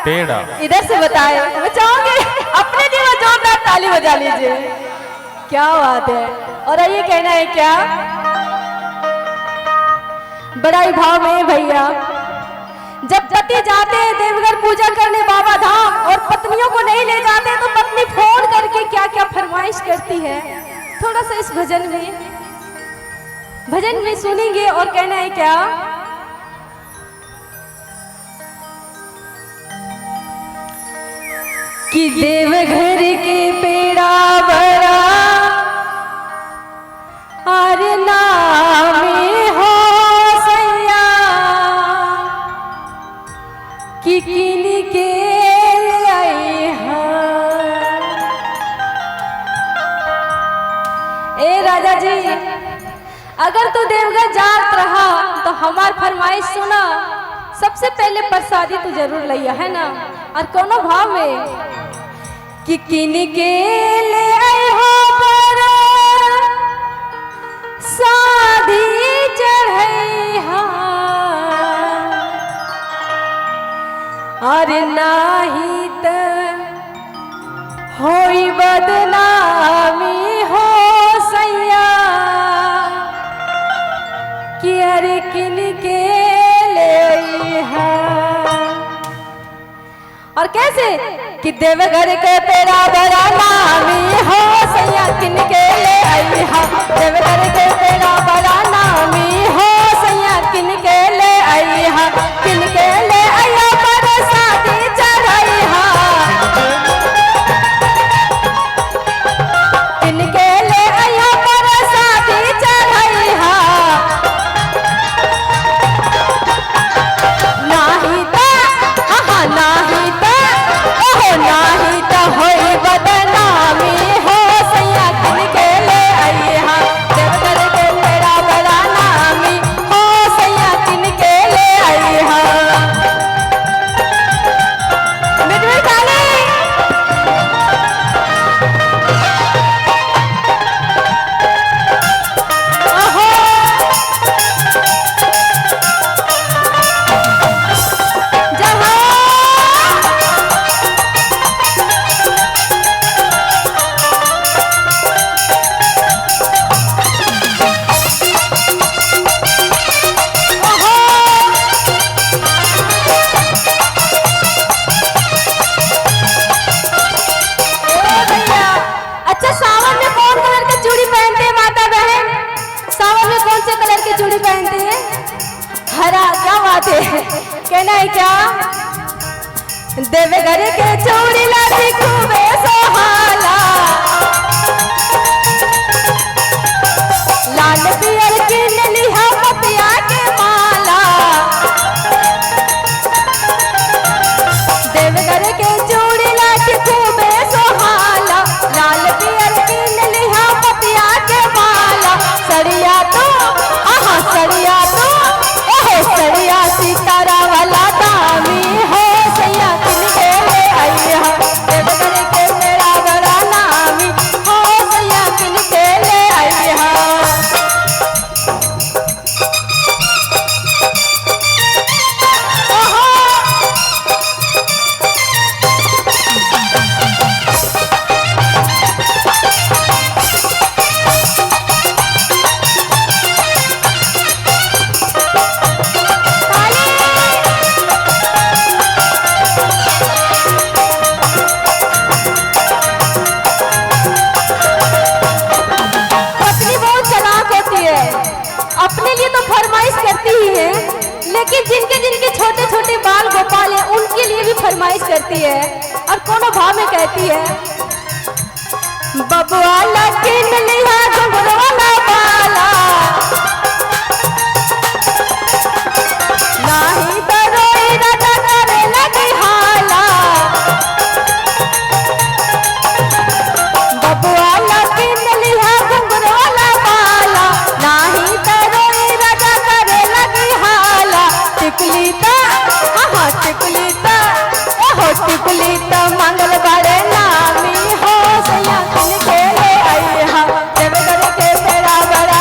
पेड़ा पेड़ा इधर से बताए, मैं चाहूंगी अपने लिए वो जोरदार ताली बजा लीजिए। क्या बात है। और ये कहना है क्या, बड़ा ही भाव में भैया, जब पति जाते हैं देवघर पूजा करने बाबा धाम और पत्नियों को नहीं ले जाते तो पत्नी फोन करके क्या क्या फरमाइश करती है। थोड़ा सा इस भजन में सुनेंगे। और कहना है क्या कि देवघर के पेड़ा बड़ा और नामी हो सैया, कि किन के ले आई हाँ। ए राजा जी, अगर तू देवघर जात रहा तो हमार फरमाइश सुना, सबसे पहले प्रसादी तू जरूर लैया, है ना। और कोनो भाव में कि किन के ले आई हो पर साधी चढ़ैहा, और नाही त होई बदनामी हो सैया, कि अरे किन के ले अइहा। और कैसे कि देवघर के पेड़ा बड़ा नामी हो सैया, किन के ले अइहा। देवघर के पेड़ा बड़ा नामी हो सैया, किन के ले अइहा, किन के ले अइहा पर शादी चढ़ैहा, किन के ले अइहा पर शादी चढ़ैहा। नाही त आहा नाही त ओहो नाही त होई बदनामी हो सैया, किन के ले अइहा। देवघर के पेड़ा बड़ा नामी हो सैया, किन के ले अइहा। मिटमिट ताली। ओहो जहाँ ओ भैया, अच्छा सावन में कौन कलर का चूड़ी पहनते हैं माता बहन? सावन में कौन से कलर की चूड़ी पहनते हैं? हरा। क्या बात है। कहना है क्या, देवघर के चूड़ी लाठी खूबे सोहाला, लाल पियर की लिहा पतिया के माला। देवघर के चूड़ी लाठी खूबे सोहाला, लाल पियर की लिहा पतिया के माला। सड़िया तो आहा सड़िया तो ओहो सड़िया सीतारा वाला दामी हो सैया, किन के ले अइहा। देवघर के मेरा बड़ा नामी हो सैया, किन के ले अइहा। ओहो ताली। पत्नी बहुत चालाक होती है, अपने लिए तो फरमाइश करती ही है, लेकिन जिनके जिनके छोटे छोटे बाल गोपाल हैं उनके लिए भी फरमाइश करती है। और कोनो भाव में कहती है, बबुआ किन लिहा घुंघरू वाला बाला, नाही तो रोई राजा करे लगी हाला। बबुआ किन लिहा घुंघरू वाला बाला, नाही तो रोई राजा करे लगी हाला। टिकली ता आहा टिकली ता ओहो टिकली ता मंगल बड़े नामी हो सैया, किन के ले अइहा। देवघर के पेड़ा बड़ा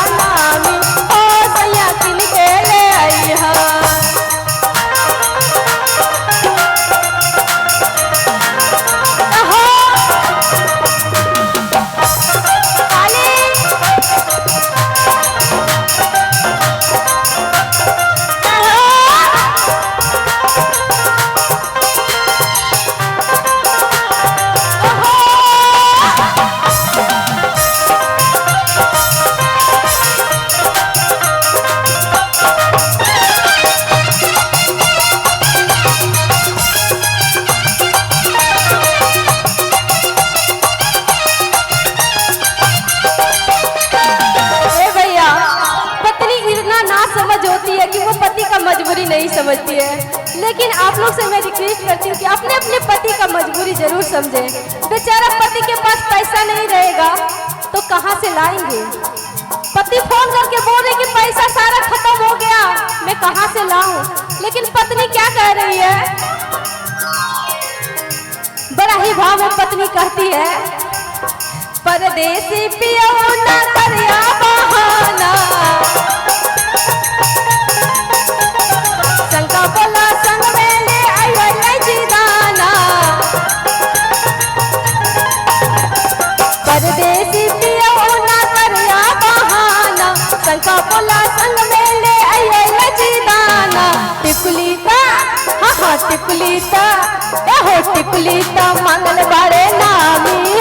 लेकिन आप लोग से मैं रिक्वेस्ट करती हूँ कि अपने अपने पति का मजबूरी जरूर समझें। बेचारा पति के पास पैसा नहीं रहेगा तो कहाँ से लाएंगे। पति फोन करके बोल रहे कि पैसा सारा खत्म हो गया, मैं कहाँ से लाऊं। लेकिन पत्नी क्या कह रही है, बड़ा ही भाव में पत्नी कहती है, परदेसी पियो ना करिया बहाना, शंका बोला संग में ले आई इलायची दाना। परदेसी पियो ना करिया बहाना, शंका बोला संग में ले आई इलायची दाना। टिकुली ता हाँ हाँ टिकुली ता ए हो टिकुली ता मांगल बारे नामी